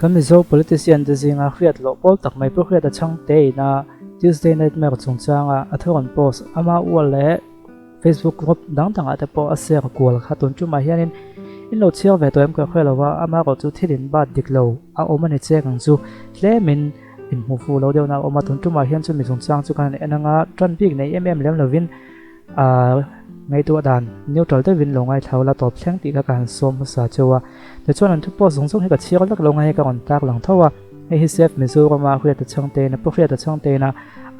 Kan Mizo politician te zinga hriat loh pawl tak mai Pu Hriata Chhangte ina Tuesday Nightmare chungchanga a thu rawn post ama ual leh Facebook group dang dangah te pawh a share kual kha tun tumah hianin in lo chhiar ve tawh em ka hre lo a, amaherawh chu thil in bat dik lo a awm a ni cheng ang chu tlemin inhmuh fuh lo deuhna a awm a, tun tumah hian chumi chungchang chu khan en anga tan bik nei em em lem lovin Ahh ngaihtuah dan neutral deuhin lo ngaithla ula tawp thleng tih kha ka han sawm hmasa cheu a, tichuan an thu post zawng zawng hi ka chhiar vek lo ngai ka rawn tak lang tho a, hei hi Save Mizoram a Hriata Chhangtein a Pu Hriata Chhangtein a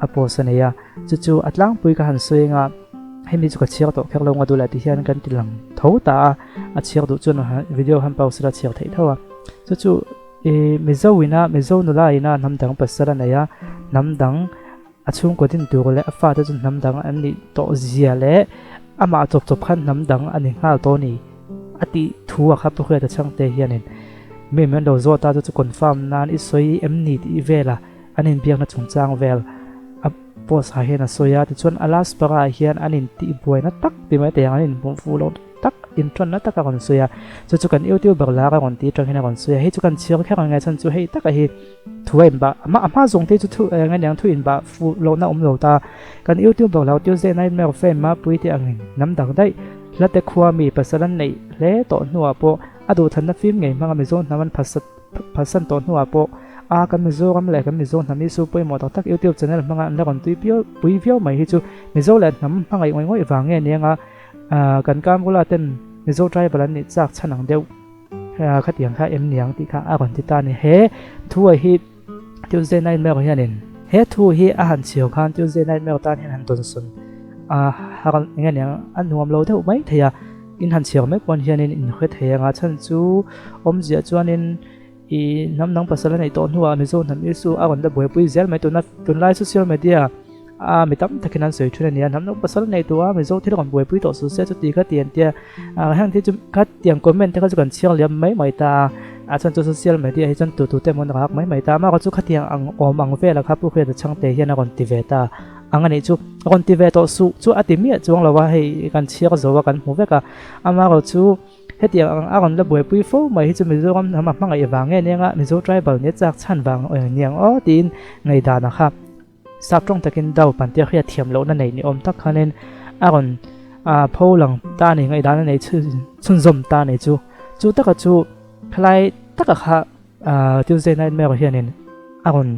a post a nei a, chu chu a tlangpui ka han sawi anga hemi chu ka chhiar tawh kher lo nga duh leh ti hian kan ti lang tho ta a, a chhiar duh chuan video han pause ila chhiar theih tho a, chu chu ih Mizo ina Mizo nula ina hnam dang pasal a nei a, hnam dang. A chhungkaw din tur leh a fate chu hnam dang an nih tawh zia leh amah chawp chawp khan hnam dang a ni nghal tawh a ni a tih thu a kha Pu Hriata Chhangte hianin mi min lo zawt a, chu chu confirm nan i sawi em ni tih vela an inbiakna chungchang vel a post ah hian a sawi a, tichuan a last para ah hian an intihbuaina tak ti mai thei ang an inhmuh fuh loh tak inṭanna tak a rawn sawi a, chu chu kan youtuber lar a rawn tih aṭang hian a rawn sawi a, hei chu kan chhiar kher ang nge chhan chu hei taka hi Thu a inbah a hma zawng te chu thu eng aniang thu inbah fuh lohna awm lo ta. Kan youtuber lo Tuesday Nightmare fame a pui te angin hnam dang daih hla te khua mi pasal an neih hle tawh hnuah pawh a duhthanna fim ngei hmanga Mizo hnam an phatsan tawh hnuah pawh a kan Mizoram leh kan Mizo hnam isu pawimawh tak tak youtube channel hmanga an la rawn tui pui viau mai hi chu Mizo leh hnam hmangaih ngawih ngawih vang nge anianga kan Kamrula ten Mizo tribal an nih chak chhan ang deuh. Khatiang kha em niang tih kha a rawn ti ta a ni. He thu a hi Tuesday Nightmare hianin he thu hi a han chhiau khan Tuesday Nightmare tan hian han dawnsawn a har eng aniang a nuam lo deuh mai thei a, in han chhiar mai pawn hianin in hre thei anga chhan chu awmzia chuanin i hnam dang pasal a neih tawh hnuah Mizo hnam Isu a rawn la buaipui zel mai tuna tunlai social media A mi tam takin an sawi thin a ni a, hnam dang pasal nei duh a, Mizo thil rawn buaipui tawh suh se chuti kha ti an tia, heng thil chu khatiang comment te kha chu kan chhiar liam mai mai ta a, a chhan chu social media hi chuan tu tu te emaw an rak mai mai ta a, amaherawhchu khatiang ang awm ang vela kha Pu Hriata Chhangte hian a rawn ti ve ta ang a nih chu, rawn ti ve tawh suh chu a ti miah chuang lo a, hei kan chhiar zo a kan hmu vek a, amaherawhchu hetiang ang a rawn la buaipui fo mai hi chu Mizoram hnam a hmangaih vang nge nia Mizo tribal nia chak chhan vang eng aw tiin ngaihdan a kha. Sap tawng takin dau pantir hriat thiam lohna nei ni awm tak khanin a rawn pho lang ta a ni, ngaihdan a nei chhunzawm ta a ni chu. Chu taka chu khalai taka kha Tuesday Nightmare hianin a rawn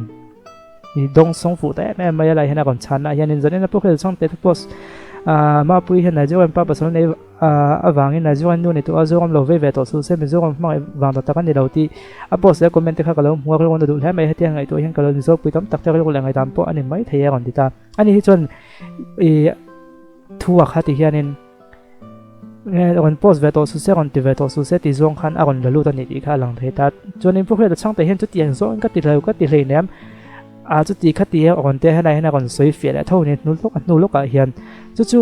dawng sawng fuh ta em em mai a, lai hian a rawn chhanna hianin zanin a pu khel chhang te thu post Mapui hian Nigerian pa pasal nei Avangin Nigerian nu ni tawh a, Zoram lo vei ve tawh suh se, Mizoram hmangaih vang tak tak a ni lo tih a post leh comment te kha ka lo hmu a, rilru na duh hle mai, hetiang ngaihtuah hian ka lo Mizopui tam tak te rilru leh ngaihdan pawh a ni mai thei e a rawn ti ta. Ani hi chuan i thu a kha ti hianin rawn post ve tawh suh se, rawn ti ve tawh suh se tih zawng khan a rawn la lut a ni tih kha a lang thei ta. Chuanin Pu Hriata Chhangte hian chutiang zawngin ka ti lo, ka ti hleinem a, chuti kha ti a rawn ti a, helai hian a rawn sawi fiah leh tho a ni hnu lawkah hian chu chu.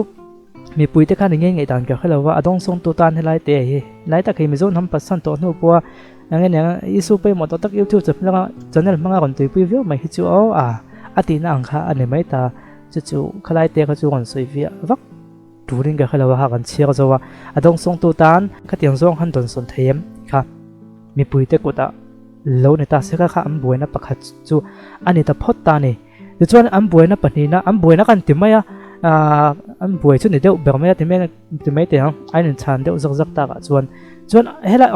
Mipuite khan enge ngaihdan ka hre lo va, a dawngsawngtu tan helai te hi lai tak hi Mizo hnam patsan tawh hnu pawha enge nia Isu pawimawh tawh tak YouTube channel hmanga rawn tuipui viau mai hi chu aw a a tihna ang kha a ni mai ta, chu chu khalai te kha chu rawn sawi viah vak turin ka hre lo a ha kan chhiar zo a, a dawngsawngtu tan khatiang zawng han dawnsawn thei em kha mipuite kutah lo ni ta se kha kha an buaina pakhat chu a ni ta phawt ta a ni. Tichuan an buaina pahnihna, an buaina kan ti mai a, aah an buai chu ni deuh ber mai a ti mai ti mai teh ang, a inchhan deuh zak zak takah chuan. Chuan helai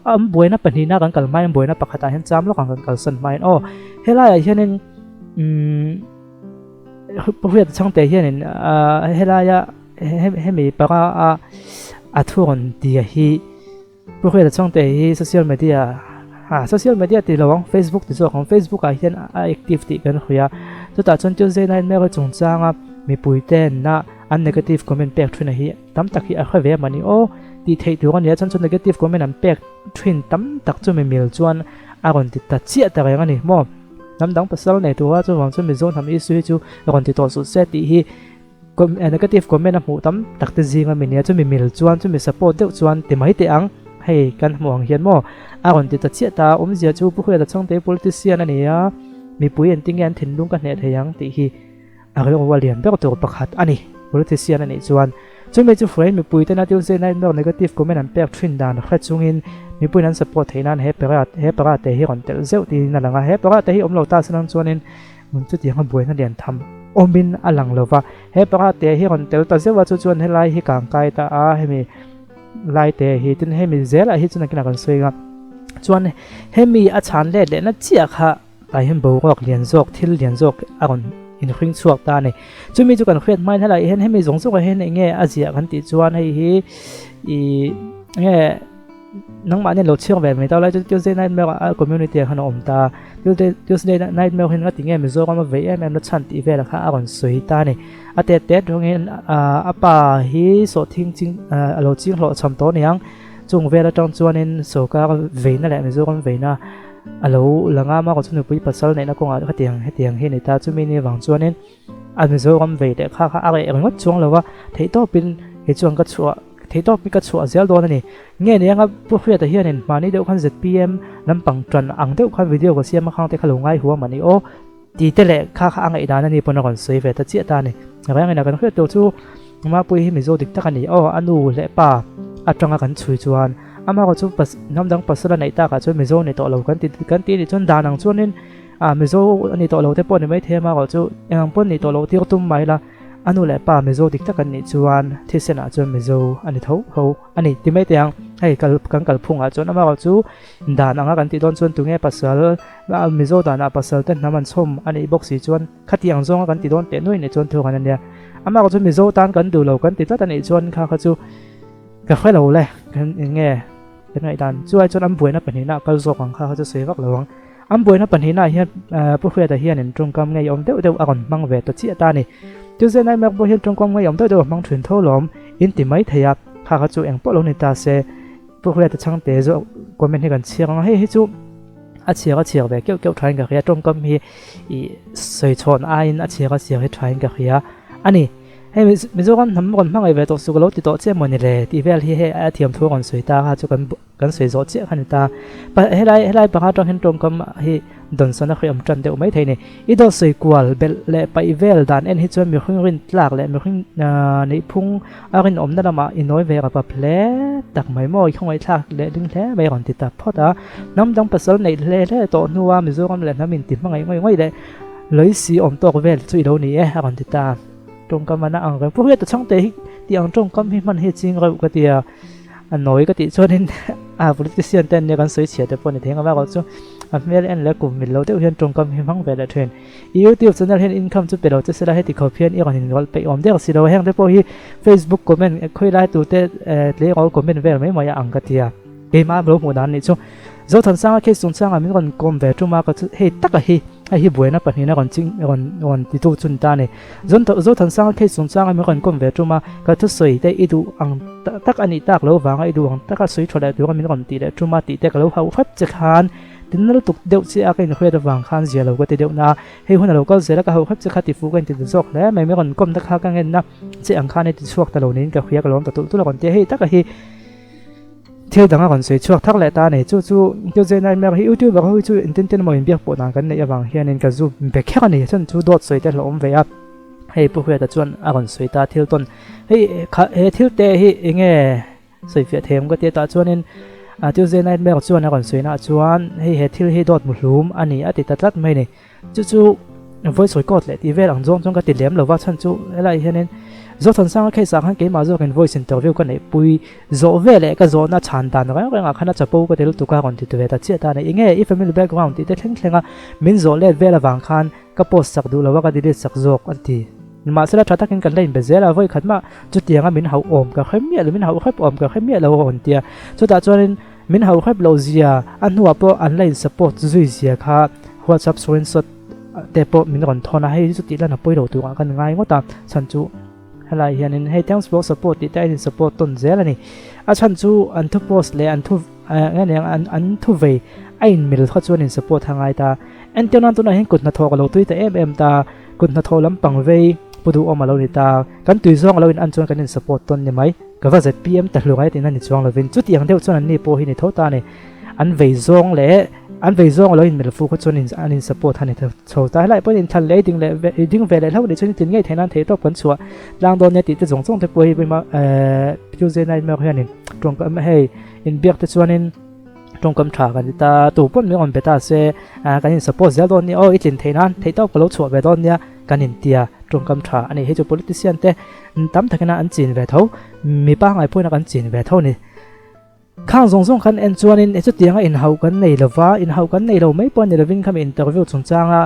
an buaina pahnihna kan kal hmain buaina pakhatah hian cham lawk ang kan kalsan hmain aw helaiah hianin umm Hriata Chhangte hianin aah helaia hemi panga a a thu rawn tia hi Pu Hriata Chhangte hi social media ah social media tih lo ang Facebook ti zawk ang Facebook ah hian a active tih kan hria chutah chuan Tuesday Nightmare chungchanga mipui ten na an negative comment pek thin a hi tam tak hi a hre ve mani aw tih theih tur a nia chuan chu negative comment an pek thin tam tak chu mi mil chuan a rawn ti ta chiah ta reng a ni maw hnam dang pasal nei tura chuvang chu Mizo hnam issue hi chu rawn ti tawh suh se tih hi Negative comment a hmuh tam tak te zinga mi nia chumi mil chuan chumi support deuh chuan ti mai teh ang hei kan hmuh ang hian maw a rawn ti ta chiah ta awmzia chu Pu Hriata Chhangte politician a ni a mipui engtin nge an thinlung ka hneh thei ang tih hi a rilru a lian ber tur pakhat a ni politician a nih chuan. Chumi chu hruaiin mipui tena Tuesday Nightmare negative comment an pek thin dan hre chungin mipuiin an support theih nan he para he para te hi rawn telh zeuh tiin a lang a. He para te hi awm lo ta se lang chuanin chutianga buaina lian tham awmin a lang lo va. He para te hi rawn tel ta zeuh a, chu chuan helai hi kangkai ta a, hemi lai te hi tin hemi zelah hi chuan nakinah kan sawi ang a. Chuan hemi a chhan let lehna chiah kha Tah hian boruak lian zawk, thil lian zawk a rawn inhring chhuak ta a ni. Chumi chu kan hriat hmain helaiah hian hemi zawng zawngah hian eng nge a ziah kan tih chuan hei hi ih eng nge nangmahni lo chhiar ve mai ta lai chu Tuesday Nightmare a community ah khan a awm ta a. Tuesday Nightmare hian nga ti nge Mizoram a vei em em na chhan tih velah kha a rawn sawi ta a ni. A tet tet rawngin a pa hi sawhthing ching a lo ching hlawh cham tawh aniang. Chung vel atang chuanin sorkar veina leh Mizoram veina a lo la ngam a, chu nupui pasal neihna kawngah khatiang hetiang hi a ni ta. Chumi ni avang chuanin a Mizoram vei leh kha kha a reh ringawt chuang lo va, theihtawpin kei chuan ka chhuah theihtawpin ka chhuah zel dawn a ni. Nge ni anga Pu Hriata hianin mahni deuh khan zpm lampang tan ang deuh khan video ka siam a khang te kha lo ngai huam a ni aw ti te leh kha kha a ngaihdan a ni pawn a rawn sawi ve ta chiah ta a ni. Rengin a kan hriat tur chu Mapui hi Mizo dik tak a ni aw, a nu leh pa atanga kan chhui chuan amaherawh chu hnam dang pasal a neih takah chuan Mizo ni tawh lo kan ti kan ti anih chuan dan ang chuanin ah Mizo a ni tawh lo te pawh ni maithei amaherawh chu eng ang pawn nih tawh loh tir tum mai la a nu leh pa Mizo dik tak an nih chuan thisen ah chuan Mizo a ni tho tho a ni ti mai teh ang hei kal kan kalphungah chuan amaherawh chu dan anga kan tih dawn chuan tunge pasal Mizo danah pasal te hnam an chhawm a nih bawk si chuan Khatiang zawnga kan ti dawn teh nuai nih chuan thu kan a nia. Amah chu Mizo tan kan duh lo kan ti tlat a nih chuan kha kha chu ka hre lo le kan eng nge kan ngaihdan chu ai chuan an buaina pahnihna a kal zawk ang kha kha chu sawi vak lo ang. An buaina pahnihna ah hian Pu Hriata hianin tawngkam ngeiawm deuh deuh a rawn hmang ve ta chiah ta a ni. Tuesday Night Mark pawh hian tawngkam ngeiawm deuh deuh a hmang thin tho lawm in ti mai thei a, kha kha chu eng pawh lo ni ta se. Pu Hriata chhangte zawk comment hi kan chhiar ang a, hei hi chu a chhiar a chhiar ve keuh keuh thain ka hria, tawngkam hi ih sawi chhawn aiin a chhiar a chhiar hi thain ka hria a ni. Hei Mizoram hnam rawn hmangaih ve tawh su ka lo ti tawh che maw ni le tih vel hi hei a thiam thu a rawn sawi ta kha chu kan kan sawi zawh chiah kha ni ta. Pa helai helai panga atang hian tawngkam hi dawnsawn a hriawm tan deuh mai thei ni. I dawt sawi kual belh leh paih vel dan en hi chuan mihring rin tlak leh mihring neihphung a rinawmna lamah i nawi ve rap rap hle tak mai maw? I khawngaihthlak leh ding hle mai a rawn ti ta phawt a. Hnam dang pasal neih hle hle tawh hnua Mizoram leh hnam inti hmangaih ngawih ngawih leh lawih si awm tawk vel chu i lo ni e a rawn ti ta. Tawngkam a na ang reng. Pu Hriata Chhangte hi tih ang tawngkam hi hman hi a ching reuh ka ti a. A nawi ka tih chuanin a politician te an nia kan sawi chhia te pawh a ni thei ang a, bakah chu a hmel en leh kum mil lo deuh hian tawngkam hi hmang ve leh thin. I youtube channel hian income chu pe lo che sela heti khawp hian i rawn inrawlh peih awm der si lo a, heng te pawh hi facebook comment khawi lai tur te tleirawl comment vel mai mai a ang ka ti a, keimah lo hmuh dan nih chu. Zothansanga case chungchangah min rawn kawm ve tum a, ka chu hei taka hi hei hi buaina pahnihin a rawn ching rawn rawn titu chu ni ta a ni. Zothansanga case chungchangah min rawn kawm ve tum a, ka thusawi te i duh ang tak a nih tak lo vanga i duh ang taka sawi tha leh tura min rawn tih leh tum a tih te ka lo hauh hrep che khan tin lutuk deuh che a ka inhriat avang khan zia lo ka ti deuh na a, hei hun a lo kal zel a ka hauh hrep che kha tifu ka inti ta zawk hle mai, min rawn kawm na kha ka ngenna che ang khan i ti chhuak ta lo niin ka hria ka lawm ta tulh tulh a rawn ti a, hei taka hi Thil dang a rawn sawi chhuak thar leh ta a ni. Chu chu Tuesday Nightmare hi YouTuber ho hi chu engtin tin emaw inbiak pawh dan kan neih avang hianin ka zu be kher a ni. Chuan chu dawt sawi te hlauhawm ve a. Hei Pu Hriata chuan a rawn sawi ta thil tawn. Hei kha he thil te hi enge sawi fiah thei ang ka ti a tah chuanin Tuesday Nightmare chuan a rawn sawi naah chuan hei he thil hi dawt muhlum a ni a ti ta tlat mai a ni. Chu chu voice record leh tih vel ang zawng chuan ka ti lem lova chhan chu helai hianin Zothansanga case ah khan keimah zawkin voice interview ka neih pui zawh ve leh ka zawhna chhan dan reng reng ah khan a chapo ka ti lutuk a rawn ti ve ta chiah ta a ni. Enge i family background tih te thleng thleng a min zawh let vel avang khan ka post sak duh lova ka delete sak zawk a ti. Nimahsela tha takin kan la inbe zel a, vawi khat mah chutianga min hauh awm ka hre miah lo, min hauh hrep awm ka hre miah lo a rawn ti a. Chutah chuanin Min hauh hrep loh zia, a hnuah pawh an la in support zui zia kha WhatsApp screenshot te pawh min rawn thawn a, hei hi chu tih lan a pawi lo turah kan ngai ngawt a, chhan chu helai hianin hei thanks for support tih te a in support tawn zel a ni. A chhan chu an thu post leh an thu nge ni ang an an thu vei a in mil kha chuan in support a ngai ta. Entir nan tunah hian kut hnathawh ka lo tui ta em em ta, kut hnathawh lampang vei pu duhawm a lo ni ta, kan tui zawng a lo in an chuan kan in support tawn ni mai. Ka va zpm ta hlu ngai tihna ni chuang lovin chutiang deuh chuan anni pawh hi ni tho ta a ni. An vei zawng leh An vei zawng alo inmelh fu kha chuan in an in support a ni chho ta. Helai pawhin inthlan leh ding leh ve ding ve leh hlauh nih chuan tin ngei theih nan theih tawp kan chhuah tlang dawn nia tih te zawng zawng te pawh hi pawimawh ehh Tuesday Nightmare hianin tawngkam hei inbiak te chuanin tawngkam tha kan ti ta tu pawn min rawn be ta se ah kan in support zel dawn nia aw i tlin theih nan theih tawp ka lo chhuah ve dawn nia kan intia tawngkam tha a ni. Hei chu politician te tam takina an chin ve tho mi pangngai pawhin kan chin ve tho a ni. Khang zawng zawng khan en chuanin e chutianga inhauh kan nei lova, inhauh kan nei lo mai pawh a ni lovin khami interview chungchanga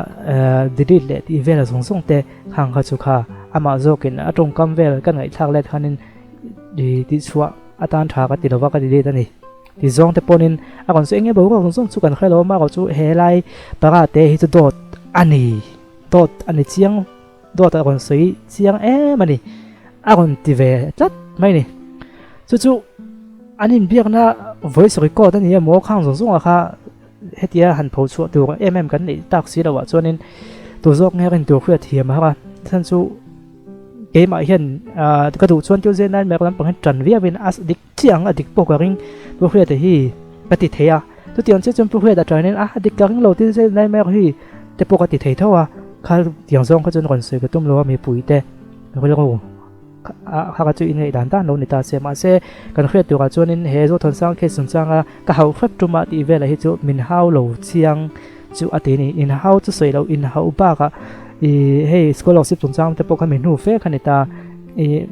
delete leh tih vel zawng zawng te khang kha chu kha amah zawkin a tawngkam vel ka ngaihthlak let khanin tihchhuah atan tha ka ti lova ka delete a ni. Ti zawng te pawhin a rawn sawi eng nge boruak zawng zawng chu kan hre lo a, amaherawhchu he lai para te hi chu dawt a ni, dawt a ni chiang. Dawt a rawn sawi chiang em a ni, a rawn ti ve tlat mai a ni. Chu chu an inbiakna voice record a ni emaw khang zawng zawngah kha hetia han pho chhuah tur em em kan neih tak si loh ah chuanin tu zawk nge rin tur hriat thiam a har a. Chhan chu keimah hian ah ka duh chuan Tuesday Nightmare lampang hian tan viauin a dik chiah ang a dik pawh ka ring Pu Hriata hi ka ti thei a. Chutiang chiah chuan Pu Hriata tanin a dik ka ring lo Tuesday Nightmare hi te pawh ka ti thei tho a. Kha tiang zawng kha chuan rawn sawi ka tum lo a mipui te rilru kha kha chu inngaih dan dan lo ni ta se mahse kan hriat turah chuanin he Zothansang case chungchanga ka hauh hrep tuma tih velah hi chu min hau lo chiang chu a ti a ni. In hau chu sawi loh in hauh bakah ih hei scholarship chungchang te pawh kha mi hnu fe kha ni ta ih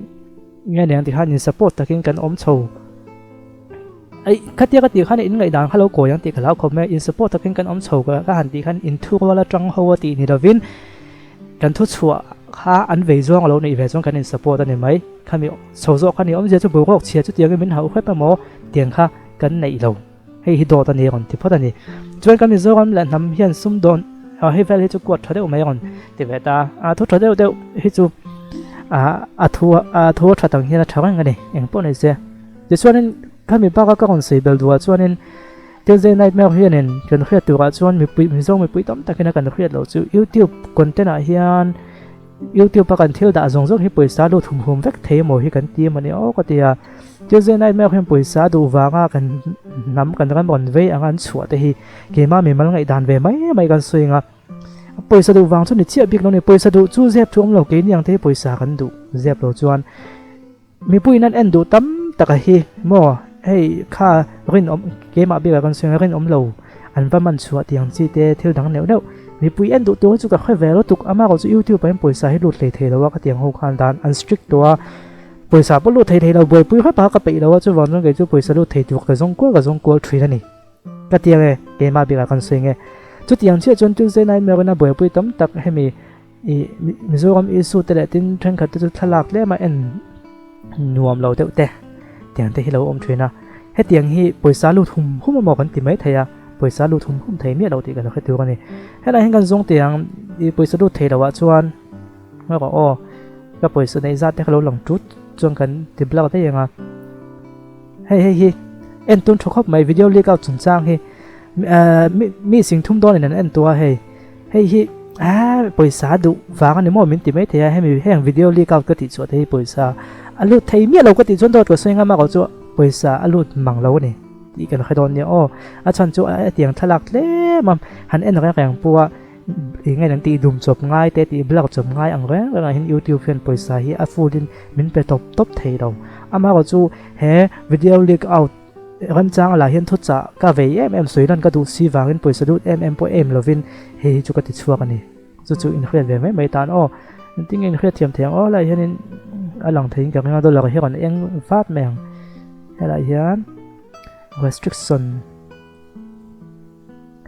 nge niang tikhan in support takin kan awm chho. Aih, khatia ka tih khan in ngaihdan kha lo kawi ang tih ka hlau khawp mai a, in support takin kan awm chho ka ka han tih khan in thu rual atang ho a tih ni lovin kan thu chhuah kha an vei zawng a lo neih ve chuan kan in support a ni mai. Khami chho zawk kha ni awmzia chu boruak chhia chutiangin min hauh hrep emaw tiang kha kan neih lo. Hei hi dawt a ni rawn ti phawt a ni. Chuan kan Mizoram leh hnam hian sumdawn hei vel hi chu kuat tha deuh mai rawn ti ve ta a, thu tha deuh deuh hi chu a thu a thu a that ang hian a tha reng a ni engpawh ni se. Tichuanin khami baka ka rawn sawi bel duhah chuanin Tuesday Nightmare hianin kan hriat turah chuan mipui Mizo mipui tam takin a kan hriat loh chu YouTube content ah hian YouTube a kan thil dah zawng zawng hi pawisa lut hum hum vek thei emaw hi kan ti emaw ni aw ka ti a. Tuesday Nightmare hian pawisa duh vanga kan hnam kan ram rawn vei anga an chhuah te hi keimah mimal ngaihdan ve mai mai kan sawi ang a. Pawisa duh vang chu ni chiah bik lo ni pawisa duh chu zep chu awm lo keini ang te hi pawisa kan duh zep lo chuan. Mipuiin an en duh tam tak a hi maw hei kha rinawm keimah bikah kan sawi ang rinawm lo an va man chhuah tih ang chi te thil dang neuh neuh mipui en duh tur hi chu ka hre ve lutuk amaherawh chu youtube ah hian pawisa hi lut hlei thei lo a ka tiang ho khan dan an strict tawh a pawisa pawh lut thei thei lo buaipui hrep a ka peih lo a chuvang chuan kei chu pawisa lut thei tur ka zawng kual ka zawng kual thin a ni ka ti ang e keimah bikah kan sawi ang e chutiang chiah chuan Tuesday Nightmare in a buaipui tam tak hemi Ih Mizoram issue te leh tin thenkhat te chu thlalak tlem a en nuam lo deuh te tiang te hi lo awm thin a, hetiang hi pawisa lut hum hum emaw kan ti mai thei a, pawisa lut hum hum thei miah lo tih kan hre tur a ni. Helai hian kan zawng tiang ih pawisa lut thei lo ah chuan ngawi rawh aw ka pawisa neih zat te kha lo lang tut chuan kan ti blur daih ang a, hei hei hi en tum tha khawp mai video leak out chungchang hi mi sing thum dawn in an en tawh a hei. Hei hi ah pawisa duh vang a ni maw min ti mai thei a, hemi heng video leak out ka tih chhuah te hi pawisa a lut thei miah lo ka tih chuan dawt ka sawi ngam a kawh chu pawisa a lut mang lo a ni tih kan hre dawn nia aw. A chhan chu a tiang thlalak tlem a han en reng reng pawh a eng nge an tih dum chawp ngai te tih blur chawp ngai ang reng reng ah hian youtube hian pawisa hi a full in min pe tawp tawp thei lo. Amaherawhchu chu he video leak out Remchang lah hian thuchah ka vei em em sawi lan ka duh si vangin pawisa lut em em pawh em lovin hei hi chu ka ti chhuak a ni. Chu chu inhriat ve mai mai tan aw. Engtin nge inhriat thiam thei ang aw helaiah hianin a lang theiin ka ring a dollar hi a rawn eng vat mai ang. Helaiah hian restriction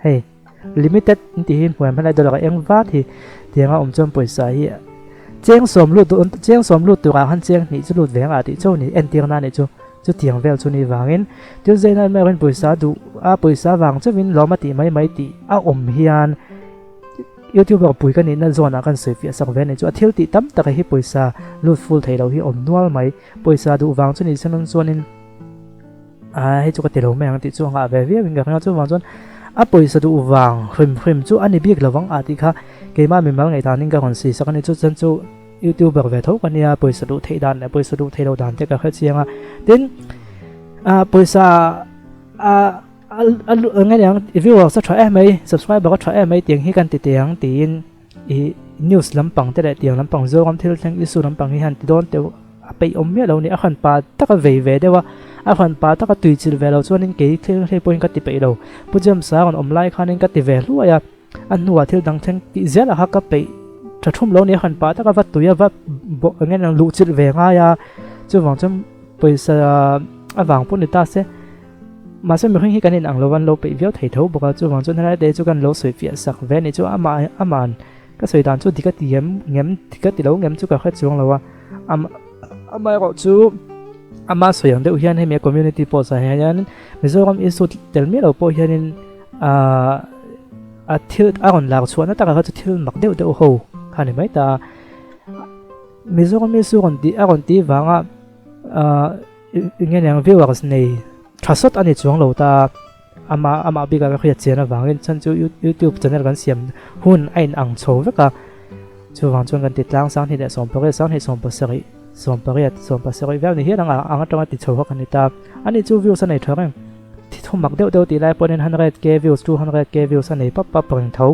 hei limited an tih hi hmuh em helai dollar a eng vat hi tianga awm chuan pawisa hi cheng sawm lut duh cheng sawm lut turah khan cheng hnih chu lut ve ang ah tih chauh a ni entir nan nih chu. Chutiang vel chu ni vangin Tuesday Nightmare in pawisa duh a pawisa vang chauhin lawm a tih mai mai tih a awm hian YouTuber pui ka nihna zawnah kan sawi fiah sak ve a ni chu a thil tih tam taka hi pawisa lut full thei lo hi awm nual mai pawisa duh vang chu ni se nang chuanin a hei chu ka ti lo mai ang tih chu a ngah ve viau in ka ring a chuvang chuan a pawisa duh vang hrim hrim chu a ni bik lovang a tih kha keimah mimal ngaihdanin ka rawn sawi sak a ni chu chuan chu Youtuber ve tho ka nia, pawisa duh theih dan leh pawisa duh theih loh dan te ka hre chiang a. Tin, ah pawisa a A nge niang viewers a tha em mai, subscriber a tha em mai tiang hi kan ti teh ang tiin ih news lampang te leh tiang lampang Zoram thil thleng issue lampang hi han ti dawn teuh a peih awm miah lo ni. A hran pa taka vei ve deuh a, a hran pa taka tui chilh ve lo chuanin kei thil hlei pawhin ka ti peih lo. Pu James-a rawn awm lai khanin ka ti ve hluai a, a hnuah thil dang thleng tih zelah kha ka peih tha thum lo ni. A hran pa taka va tui a, va bawh eng nge niang luh chilh ve ngai a, chuvang chuan pawisa avang pawh ni ta se. Mahse mihring hi kan inang lo an lo peih viau thei tho bawk a, chuvang chuan helai te chu kan lo sawi fiah sak ve a nih chu amah ama'n ka sawi dan chu dik a ti em ngem dik a ti lo ngem chu ka hre chuang lo a, ama amaherawh chu ama sawi ang deuh hian hemi a community post ah hian Mizoram issue tel miah lo pawh hianin ahh a thil a rawn lar chhuahna takah kha chu thil mak deuh deuh ho kha a ni mai ta a, Mizoram issue rawn tih a rawn tih vanga ahh. Eng eng viewers nei tha sawt a ni chuang lo ta ama amah bikah ka hriat chian avangin chhan chu youtube channel kan siam hun a in ang chho vek a chuvang chuan kan ti tlang sanghnih leh sawmpariat sanghnih sawmpasarih sawmpariat sawmpasarih vel ni hian ang ang atanga ti chho kha kan ni ta ani chu views a nei tha reng thi thum mak deuh deuh tih lai pawhin 100k views 200k views a nei pap pap reng tho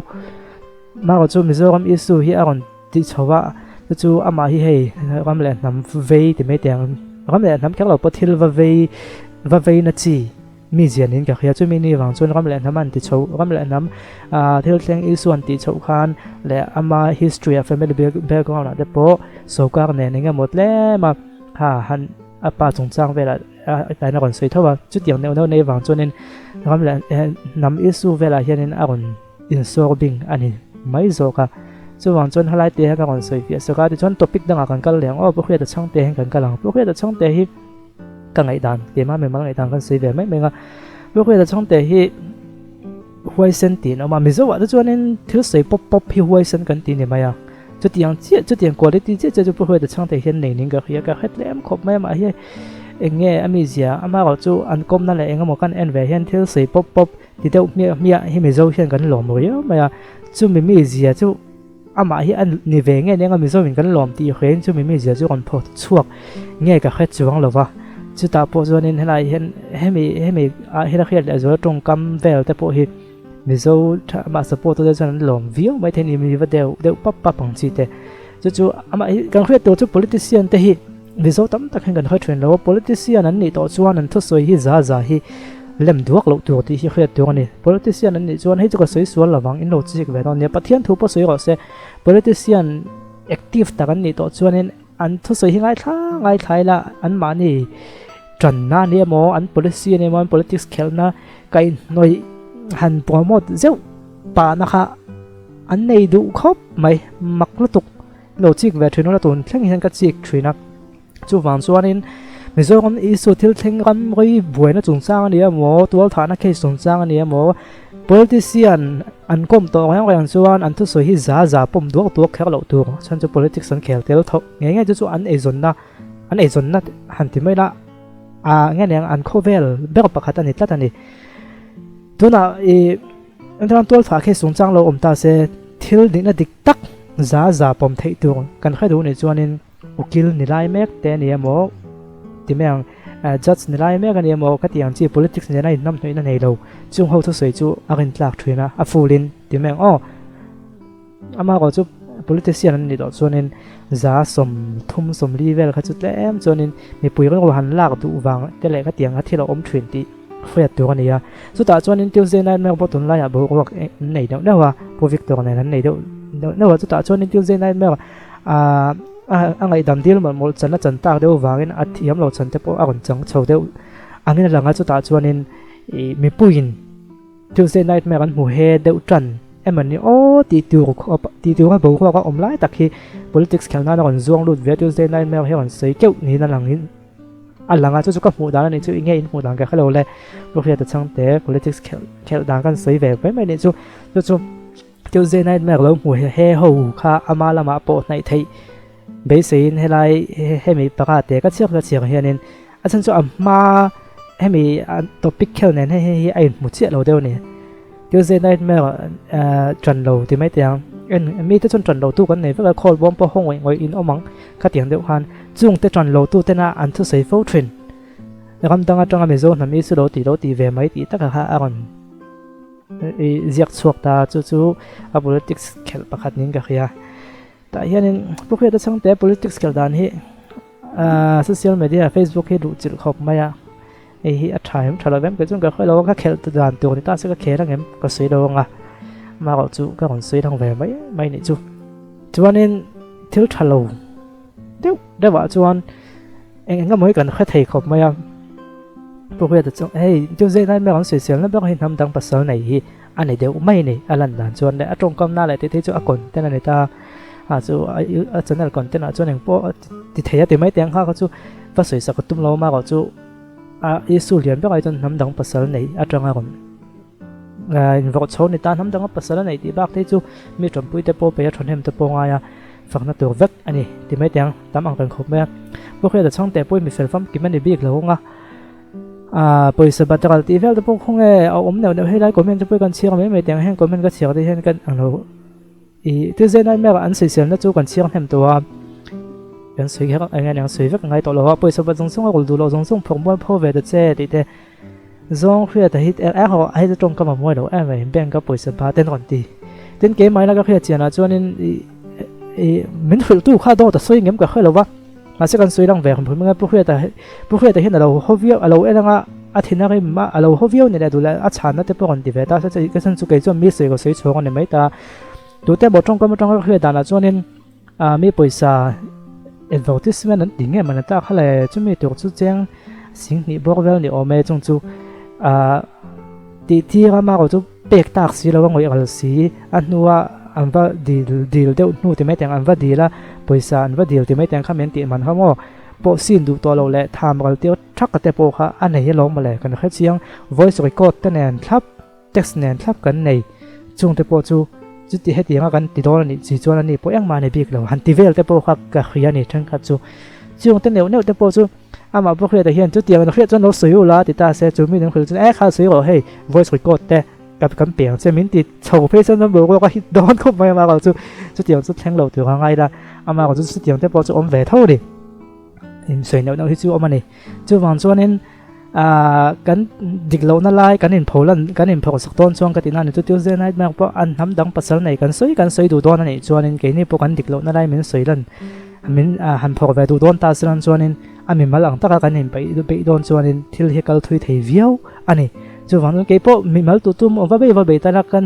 marawh chu Mizoram issue hi a rawn Tih chho a, chu chu amah hi hei ram leh hnam vei ti mai teh ang, ram leh hnam kher lo pawh thil va vei va vei na chi mi zian in ka hria, chumi ni vang chuan ram leh hnam an ti chho, ram leh hnam ah thil thleng issue an tih chhoh khan leh ama history a family background ah te pawh sawrkar nen eng emaw tlem a ha han a pa chungchang velah a tain a rawn sawi tho a, chutiang neuh neuh nei vang chuanin ram leh hnam issue velah hianin a rawn. Insawr bing a ni mai zawk a, chuvang chuan helai te hian ka rawn sawi fiah sak a, tichuan topic dangah kan kal leh ang aw, Pu Hriata Chhangte hian kan kal ang, Pu Hriata Chhangte hi ka ngaihdan, keimah mimal ngaihdan kan sawi ve mai mai ang a, Pu Hriata Chhangte hi huaisen tiin a awm a, Mizo ah te chuanin thil sawi pawp pawp hi huaisen kan ti ni mai a, chutiang chiah chutiang quality chiah chiah chu Pu Hriata Chhangte hian nei ning ka hria, ka hre tlem khawp mai a mah hi eng nge a mizia, amaherawh chu an kawmna leh eng emaw kan en ve hian thil sawi pawp pawp Ti deuh hmiah hmiah hi Mizo hian kan lawm riau mai a, chumi mizia chu amah hi a ni ve nge nia Mizo in kan lawm tih hrein chumi mizia chu rawn phawt chhuak nge ka hre chuang lo va, chutah pawh chuanin helai hian hemi hemi ah hian a hriat leh zual tawngkam vel te pawh hi Mizo tha amah support tu te chuan an lawm viau mai thei a ni mi va deuh deuh pap pap ang chi te chu chu amah hi kan hriat tur chu politician te hi Mizo tam tak hian kan hre thin lo a, politician an nih tawh chuan an thusawi hi za za hi lem duak loh tur tih hi hriat tur a ni. Politician an nih chuan hei chu ka sawi sual lovang, in lo chik ve dawn nia, Pathian thu pawh sawi rawh se, politician active tak an nih tawh chuanin an thusawi hi ngaithla ngaithla ila anmahni tanna a ni emaw, an policy a ni emaw, an politics khelhna kaihhnawih han promote zeuh pahna kha an nei duh khawp mai, mak lutuk. Lo chik ve thin ula tun thleng hian ka chik thin a, chuvang chuanin Mizoram issue thil thleng ram rei buaina chungchang a ni emaw, tualthahna case chungchang a ni emaw, politician an kawm tawh reng reng chuan an thusawi hi za za pawm duak duak kher loh tur, chhan chu politics an khel tel tho ngei ngei chu chu an eizawnna an eizawnna han ti mai la a nge nen an khawvel ber pakhat a ni tlat a ni. Tunah i engtiang tualthah case chungchang lo awm ta se thil nihna dik tak za za pawm theih tur kan hre duh nih chuanin ukil ni lai mek te a ni emaw ti mai ang judge ni lai mek a ni emaw ka tih ang chi politics nena inhnamhnawihna nei lo chung ho thusawi chu a rintlak thin a a full in ti mai ang aw ama erawh chu politician an nih tawh chuanin za 30 40 vel kha chu tlem chuanin mipui rilru han lak duh vang te leh ka tih ang kha thil a awm thin tih hriat tur a ni a, chutah chuanin Tuesday Nightmare pawh tunlaiah boruak an nei deuh deuh a, Pu Victor nen an nei deuh deuh deuh a, chutah chuanin Tuesday Nightmare ah a ngaihdam dil mawlh mawlh chan a chan tak deuh vangin a thiam lo chan te pawh a rawn chang chho deuh angin a lang a, chutah chuanin ih mipuiin Tuesday Nightmare an hmu he deuh tan emaw ni aw tih tur khawp tih tura boruak a awm lai tak hi politics khelh nan a rawn zuang lut ve a, Tuesday Nightmare hi a rawn sawi keuh niin a lang in. A lang a, chu chu ka hmuh dan a nih chu, enge in hmuh dan ka hrelo le, Pu Hriata Chhangte politics khelh khelh dan kan sawi ve mai mai nih chu, chu chu Tuesday Nightmare lo hmu he ho kha ama lamah pawh hnaih theih beiseiin helai hemi panga te ka chhiak ka chhiak hianin a chhan chu a hma hemi topic khel nen hei hi a inhmu chiah lo deuh a ni. Tuesday Nightmare ṭan lo ti mai teh ang, en mite chuan ṭan lo tu kan nei vek a, call bawm pawh haw ngawih ngawih in awm ang khatiang deuh khan chungte ṭan lo tu tena an thusawi fo ṭhin. Ram dang atanga Mizo hnam i chu lo tih lo tih ve mai tih takah kha a rawn i ziak chhuak ta chu chu a politics khelh pakhat niin ka hria. Tah hianin Pu Hriata Chhangte politics khelh dan hi social media Facebook hi luh chilh khawp mai a, hei hi a tha em tha lo em kei chuan ka hre lo a, ka khelh dan tur ni ta se ka khel ang em ka sawi lo ang a, amaherawh chu ka rawn sawi lang ve mai mai nih chu. Chuanin thil tha lo deuh deuhah chuan eng eng emaw hi kan hre thei khawp mai a, Pu Hriata chu hei Tuesday night mek an sawisel na ber hi hnam dang pasal nei hi a ni deuh mai a ni, a lan dan chuan leh a tawngkam na leh tih te chu a content a ni ta a chu a channel content ah chuan engpawh a ti thei a ti mai teng kha kha chu va sawisak a tum lo a marawh chu a issue lian ber ah chuan hnam dang pasal nei atanga rawn invawrh chho ni ta hnam danga pasal a nei tih bak te chu mi tanpui te pawh peih a thahnem te pawh ngai a fakna tur vek a ni ti mai teng tam ang reng khawp mai a Bawkriata chhangte pawhin mi fel famkim a ni bik lo ang a. Ah pawisa batral tih vel te pawh khaw nge a awm neuh neuh helai comment te pawh hi kan chhiar mai mai teng heng comment ka chhiar te hian kan ang lo ih Tuesday nightmare ah an sawisel na chu kan chhiar hnem tawh a kan sawi kher eng nge sawi vek ngai tawh lo a pawisa bat zawng zawng a rawl duh loh zawng zawng phawrh mual pho ve ta che tih te zawng hriat a hit er er ho a hei chu tawngkam a mawi lo em mai bank a pawisa bat te an rawn ti tin keimah ila ka hriat chian ah chuanin ih ih min hrilh tu kha dawt a sawi ngem ka hre lo va. Mahse kan sawi lang ve hrim hrim anga Pu Hriata Pu Hriata hian a lo haw viau a lo en anga a thin a rim a a lo haw viau ni leh duh leh a chhanna te pawh rawn ti ve ta se ka chhan chu kei chuan mi sawi ka sawi chhuak a ni mai ta tute emaw tawngkam atanga ka hriat danah chuanin ah mi pawisa advertisement an ti nge mawni ta kha le chumi tur chu cheng singhnih bawr vel ni awm e chung chu ah tih tir a marawh chu pek tak si lo a ngawih ral si a hnua an va dil dil deuh hnu ti mai teng an va dil a pawisa an va dil ti mai teng kha min tih man kha maw pawh sin duh tawh loh leh tham ral tir thak te pawh kha a nei alawm mawle kan hre chiang voice record te nen thlap text nen thlap kan nei chung te pawh chu chuti hetianga kan ti dawn a nih chi chuan ani pawh engmah a ni bik lo han ti vel te pawh kha ka hria a ni thenkhat chu chung te neuh neuh te pawh chu Amah pawh hriatah hian chutiang an hriat chuan lo sawi ula ti ta se, chu mi an hrilh chuan e kha sawi rawh hei voice record te ka kan pe ang che min ti chho phei chuan an boruak a hit dawn khawp mai amah erawh chu chutiang chu thleng lo tur a ngai la, amah erawh chu chutiang te pawh chu awm ve tho a ni. Insawi neuh neuh hi chu awm a ni. Chuvang chuanin aah kan dik lohna lai kan inpho lan kan inphawrh sak dawn chuan ka tihna a ni chu Tuesday Nightmare pawh an hnam dang pasal nei kan sawi kan sawi duh dawn a nih chuanin keini pawh kan dik lohna lai min sawi lan Min han phawrh ve duh dawn ta chuan chuanin a mimal ang taka kan inpeih peih dawn chuanin thil hi kal thui thei viau a ni. Chuvang chuan keipawh mimal tu tum va bei va bei tana kan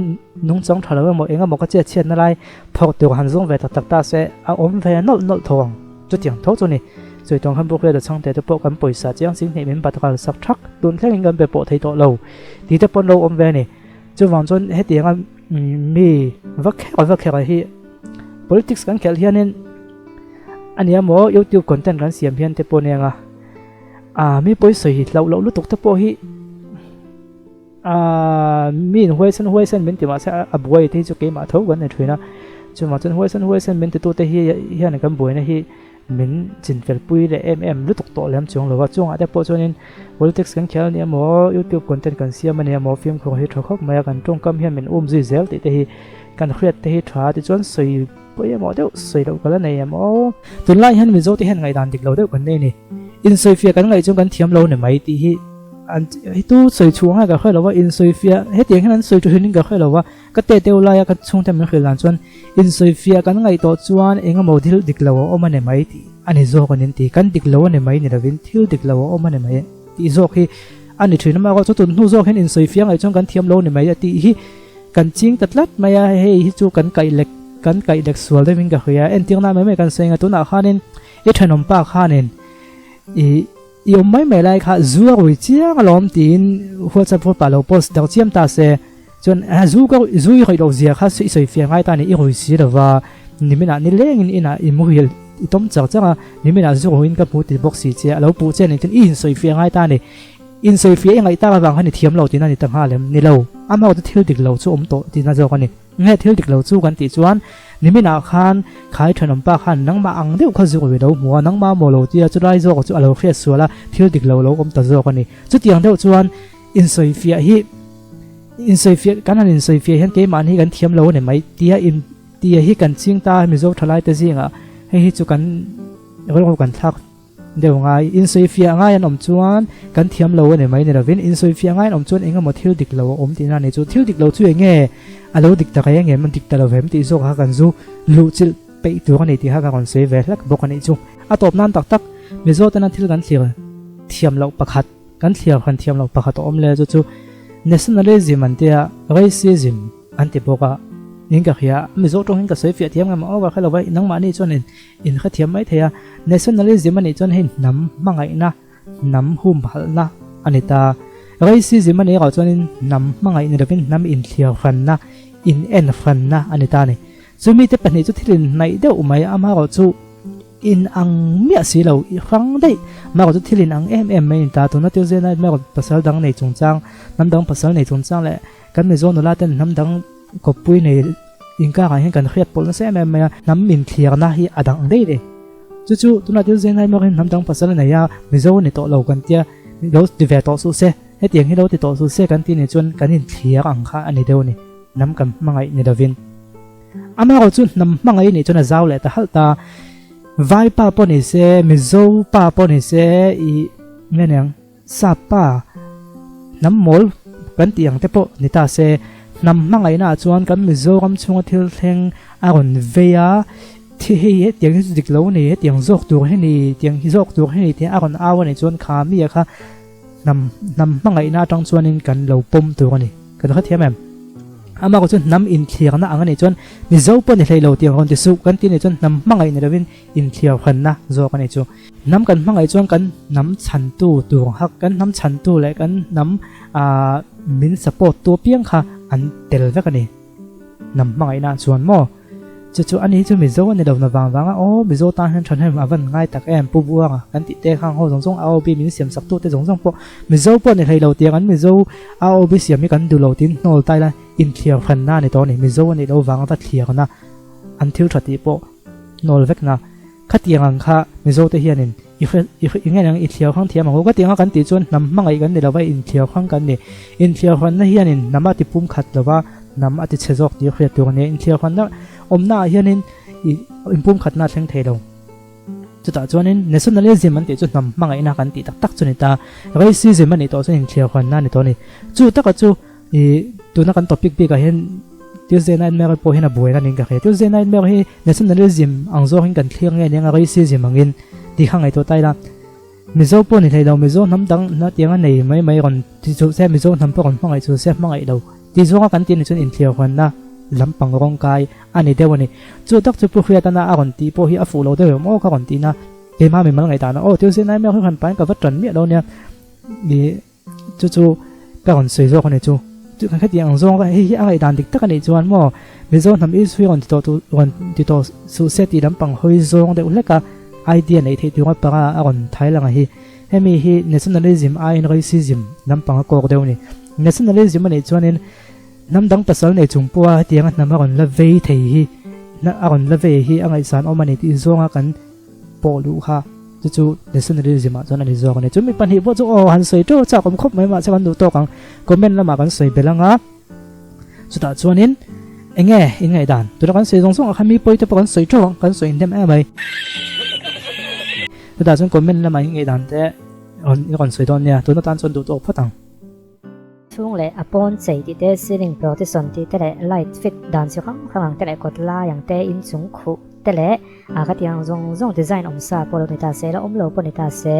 nungchang tha lo emaw eng emaw ka chiat chhiatna lai phawrh tur han zawng ve tak tak ta se a awm ve nawlh nawlh tho ang. Chutiang tho chu ni. Chawitawng khan Bukriata chhangte te pawh kan pawisa chiang sing hnih min bat ral sak thak tun thlengin kan be pawh thei tawh lo tih te pawn lo awm ve a ni. Chuvang chuan hetianga mi va kherh va kherh hi Politics kan khelh hianin a nia maw YouTube content kan siam hian te pawh nia nga ah mi pawi sawi hlauh loh lutuk te pawh hi ah mi in huaisen huaisen min ti mahse a buai te hi chu keimah tho kan ni thin a chuvang chuan huaisen huaisen min titu te hi hian kan buaina hi min chinfel pui leh em em lutuk tawh lem chuang lo a chungah te pawh chuanin politics kan khel a nia maw YouTube content kan siam a nia maw fimkhur hi tha khawp mai a kan tawngkam hian min um zui zel tih te hi Kan hriat te hi tha tichuan sawi pawimawh deuh sawi loh ka la nei em aw. Tunlai hian Mizo te hian ngaihdan dik lo deuh kan nei a ni. Insawifiah kan ngaih chuan kan thiam lo ni mai tih hi an hi tu sawi chhuah ngai ka hre lo va, insawifiah hetiang hian an sawi thu hian ka hre lo va, ka te deuh laia ka chhungte min hrilh dan chuan insawifiah kan ngaih tawh chuan eng emaw thil dik lo a awm a ni mai tih a ni zawk a ni an ti. Kan dik lo a ni mai ni lovin thil dik lo a awm a ni mai tih zawk hi a ni thin a, mahse chu tun hnu zawk hian insawifiah ngaih chuan kan thiam lo ni mai a tih hi Kan ching ta tlat mai a, hei hi chu kan kaih lek kan kaih lek sual deuhin ka hria. Entirna mai mai kan sawi ang a, tunah khanin i thenawm pa khanin i i awm mai mai lai kha zu a rui chiang alawm tiin WhatsApp group ah lo post deuh chiam ta se, chuan zu ka zu i ruih loh zia kha i sawi fiah ngai ta a ni, i rui si lova niminah nilengin inah i muhil i tawm char char a, niminah zu ruiin ka hmu ti bawk si che a lo puh che a nih chuan i insawi fiah ngai ta a ni. Insawifiah i ngaih tak avang khan i thiam lo tihna a ni ta nghal em? Ni lo. Amah chu thil dik lo chu awm tawh tihna zawk a ni. Nge thil dik lo chu kan tih chuan niminah khan khai thenawm pa khan nangmah ang deuh kha zuk ri lo hmu a, nangmah maw lo tia chulai zawk chu a lo hriat sual a, thil dik lo lo awm ta zawk a ni. Chutiang deuh chuan insawifiah hi insawifiah kan han insawifiah hian keimahni hi kan thiam lo a ni mai tia in tia hi kan ching ta a Mizo thalaite zingah hei hi chu kan rilru kan thlak. deuh ngai. Insawifiah ngai an awm chuan kan thiam lo a ni mai ni lovin insawifiah ngai an awm chuan eng emaw thil dik lo a awm tihna a ni chu. Thil dik lo chu eng nge a lo dik tak eng em a dik ta lo vem tih zawk kha kan zu luh chilh peih tur a ni tih kha ka rawn sawi ve hlek bawk a nih chu. A tawp nan tak tak Mizo tena thil kan thlir thiam loh pakhat kan thlir han thiam loh pakhat a awm le chu chu nationalism an tia racism an ti bawk a in ka hria Mizo tawng hian ka sawi fiah thiam ngam over kha lo va nangmahni chuan in in hrethiam mai thei a nationalism a nih chuan hei hnam hmangaihna hnam humhalhna a ni ta racism a nih erawh chuanin hnam hmangaih ni lovin hnam inthliar hranna in en hranna a ni ta a ni chumi te pahnih chu thil inhnaih deuh mai amaherawh chu In ang miah si lo, i hrang daih. Marawh chu thil in ang em em mai in ta. Tuna Tuesday night marawh pasal dang nei chungchang, hnam dang pasal nei chungchang leh kan Mizo nula ten hnam dang kawppui nei inkarah hian kan hriat pawlh nasa em em mai a. Hnam inthlirna hi a dang daih ni. Chu chu tuna Tuesday night marawh hian hnam dang pasal a nei a, Mizo ni tawh lo kan tia, lo ti ve tawh suh se, hetiang hi lo ti tawh suh se kan tih nih chuan kan inthlir ang kha a ni deuh a ni. Hnam kan hmangaih ni lovin. Amaherawh chu hnam hmangaih nih chuan a zau leh ta halh ta. Vai pa pawh ni se, Mizo pa pawh ni se, i nge niang Sap pa hnam mawl kan tih ang te pawh ni ta se, hnam hmangaihna ah chuan kan Mizoram chhunga thil thleng a rawn vei a, thi hei hetiang hi chu dik lo a ni, hetiang zawk tur hi ni, tiang hi zawk tur hi ni tih a rawn au a nih chuan kha mi a kha hnam hnam hmangaihna atang chuanin kan lo pawm tur a ni. Kan hrethiam em? Amah chu hnam inthlirna ang a nih chuan Mizo pawh ni hlei lo tih ang rawn ti suh kan tih nih chuan hnam hmangaih ni lovin inthlirhranna zawk a nih chu. Hnam kan hmangaih chuan kan hnam chhantu tur hak kan hnam chhantu leh kan hnam ah min support tu apiang kha an tel vek a ni. Hnam hmangaihna chuan maw? Chu chu ani hi chu Mizo a ni lo na vang vang a, aw Mizo tan hian thahnem a van ngai tak em Pu Buanga kan tih te khang ho zawng zawng AOB min siam sak tu te zawng zawng pawh Mizo pawh ni hlei lo tiang an Mizo AOB siam hi kan duh lo tiin hnawl ta ila inthliar hranna a ni tawh a ni Mizo a nih loh vang a va thliarna an thil tha tih pawh hnawl vek na khatiang ang kha Mizo te hianin i hre i hre i nge ang i thliar hrang thiam ang u ka tiang a kan tih chuan hnam hmangaih kan ni lo va inthliar hrang kan ni inthliar hranna hianin hnam a ti pum khat lo va hnam a ti chhe zawk tih hriat tur a nia inthliar hranna awmna ah hianin i inpum khatna a thleng thei lo chutah chuanin nationalism an tih chu hnam hmangaihna kan tih tak tak chu ni ta racism a nih tawh chuan inthliar hranna a ni tawh a ni chu taka chu I tuna kan topic bikah hian Tuesday Nightmare pawh hian a buaina niin ka hria. Tuesday Nightmare hi nationalism ang zawngin kan thlir nge nia racism angin tih kha ngaihtuah ta ila. Mizo pawh ni hlei lo, Mizo hnam dang na tianga nei mai mai rawn ti chu se, Mizo hnam pawh rawn hmangaih chu se hmangaih lo tih zawnga kan tih ni chuan inthlir huanna lampang rawng kai a ni deuh a ni. Chu tak chu Pu Hriatana a rawn tih pawh hi a fuh lo deuh em aw ka rawn tihna keimah mimal ngaihdan a aw Tuesday Nightmare hi han pain ka va tan miah lo nia. I Chu chu ka rawn sawi zawk a ni chu. Chu kan khatiang ang zawng hei hi a ngaihdan dik tak a nih chuan maw Mizo hnam Isu hi rawn ti tawh tu rawn ti tawh suh se tih lampang hawi zawng deuh hlek a idea neih theih tur panga a rawn thai lang a hi. Hemi hi nationalism aiin racism lampang a kawk deuh a ni. Nationalism a nih chuanin hnam dang pasal nei chung pawha hetianga hnam a rawn la vei thei hi a rawn la vei hi a ngaihsan awm a ni tih zawnga kan pawh luh kha chu chu nationalism ah chuan a ni zawk a ni. Chu mi pahnih pawh chu aw han sawi teuh chak awm khawp mai mahse kan duh tawk ang comment lamah kan sawi belh anga chutah chuanin eng nge in ngaihdan tuna kan sawi zawng zawng ah khan mi pawi te pawh kan sawi teuh ang kan sawi hnem em mai chutah chuan comment lamah in ngaihdan te rawn i rawn sawi dawn nia tuna tan chuan duh tawk phawt ang. Chhung leh a pawn chei tih te, ceiling partition tih te leh light fit dan chi hrang hrang ang te leh kawt lai ang te, inchung khuh te leh a ka tih ang zawng zawng design awm sa pawh lo ni ta se, la awm lo pawh ni ta se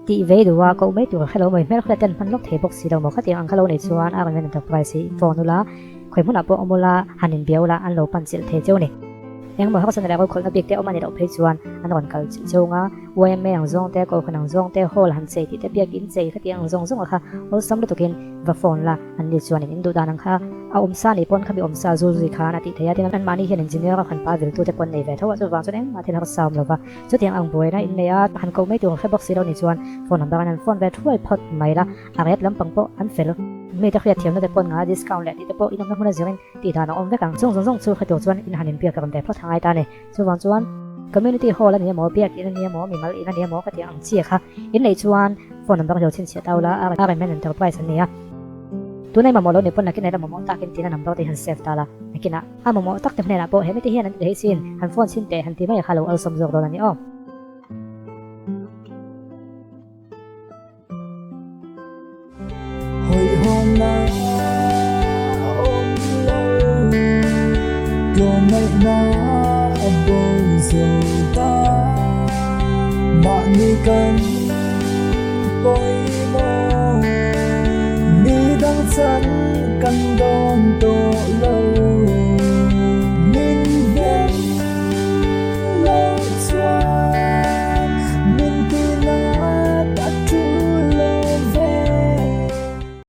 tih vei duh a, koh mai tur a hrelo mai, hmel hriat ten hman lawk thei bawk si lo maw, khatiang ang kha lo nei chuan a rawn enterprise hi phone ula, khawi hmunah pawh awm ula, han inbiau ula an lo pan chilh thei cheu a ni. Engmaw harsatna leh rokhawlhna bik te awm a ni loh phei chuan an rawn kal chilh cheu nga. YMA ang zawng te, Kohhran ang zawng te, Hall han chei tih te, Biakin chei kha tih ang zawng zawng a kha awlsam lutukin va phone la, an ni chuanin in duh dan ang kha a awm sa nih pawn khami awm sa zul zui khan a tih theih a, tin anmahni hian engineer a han pa viltu te pawn nei ve tho a, chuvang chuan engmah thil harsa awm lova chutiang ang buaina in nei a, han koh mai tur hre bawk si lo ni chuan phone number an han phone ve thuai phawt mai la, a ret lampang pawh an fel. Mi te hriat thiamna te pawn nga discount leh tih te pawh in awmna hmun a zirin tih dan a awm vek ang, chung zawng zawng chu hre tur chuan in han inbiak rawn ve phawt a ngai ta a ni. Chuvang chuan Community Hall a ni emaw, Biak In a ni emaw, Mimal In a ni emaw ka tih ang chi kha in neih chuan phone number lo chhinchhiah ta ula, RMN Enterprise an ni a. Tunai mamawh lo ni pawn nakin ela mamawh takin tina number te hi han save ta la, nakinah a mamawh tak te hnenah pawh he mite hian an ti theih sin, han phone chhin teh han ti mai kha lo awlsawm zawk dawn a ni aw. na a bo zo ta. Mahni kan pawi.